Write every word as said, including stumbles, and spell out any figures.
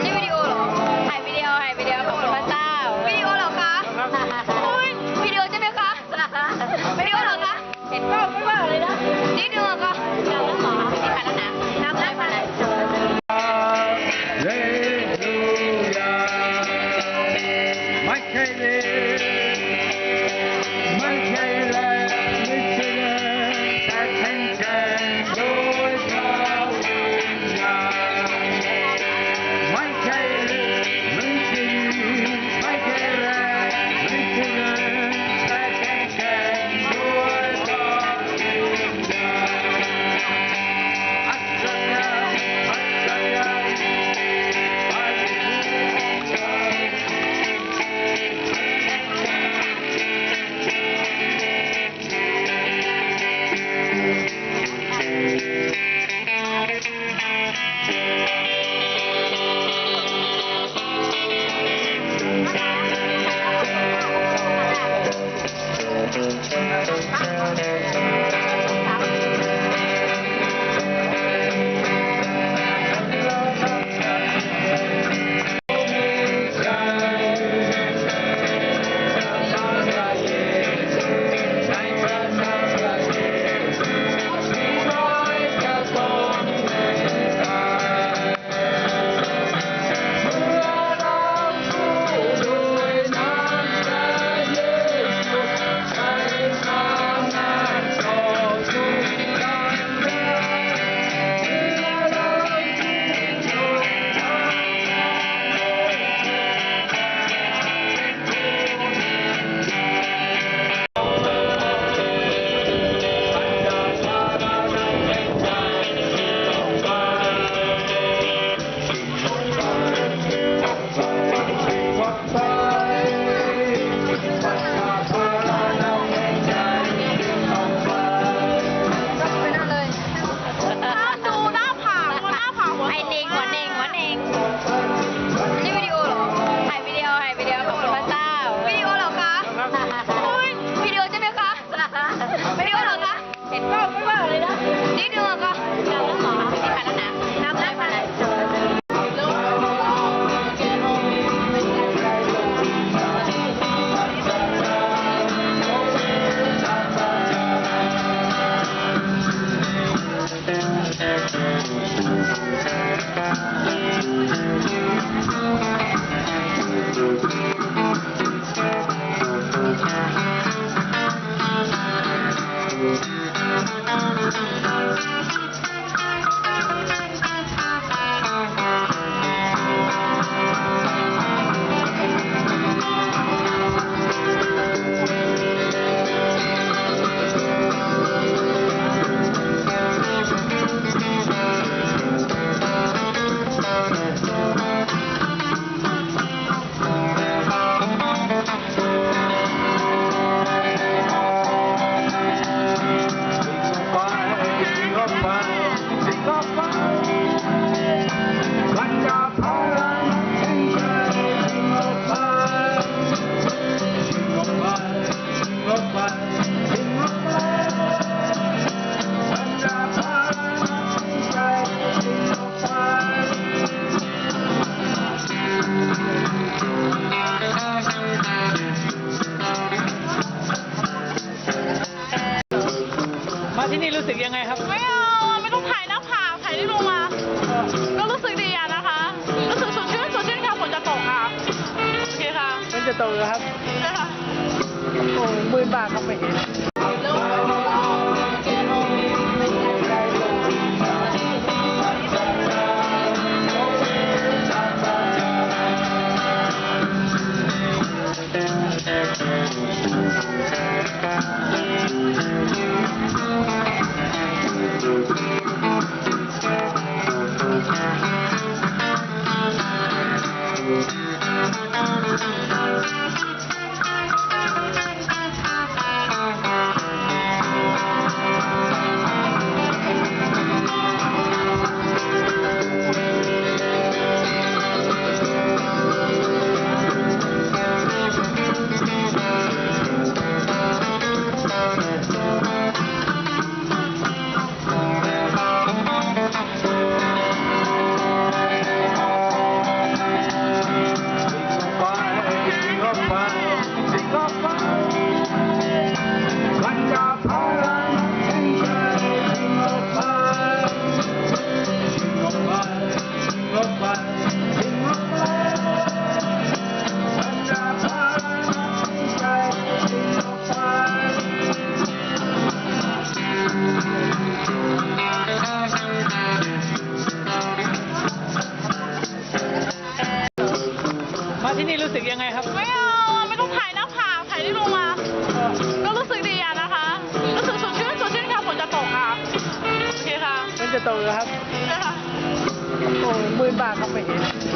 นี่วิดีโอเหรอ ถ่ายวิดีโอ ถ่ายวิดีโอ ขอบคุณพระเจ้า วิดีโอเหรอคะ อุ๊ย วิดีโอใช่ไหมคะ วิดีโอเหรอคะ เห็นกล้องไม่ว่าเลยนะ นิดนึงอะก็ นับแล้วนะ นับแล้วนะ จะตกเหรอครับ โอ้ หมื่นบาทครับไม่เห็น มาที่นี่รู้สึกยังไงครับ ไม่เอา ไม่ต้องถ่ายหน้าผาก ถ่ายที่ลงมา ก็รู้สึกดีอะนะคะ รู้สึกสดชื่น สดชื่นค่ะ ฝนจะตกค่ะ โอเคค่ะ ฝนจะตกเหรอครับ ใช่ค่ะ โอ้ หมื่นบาทครับไม่เห็น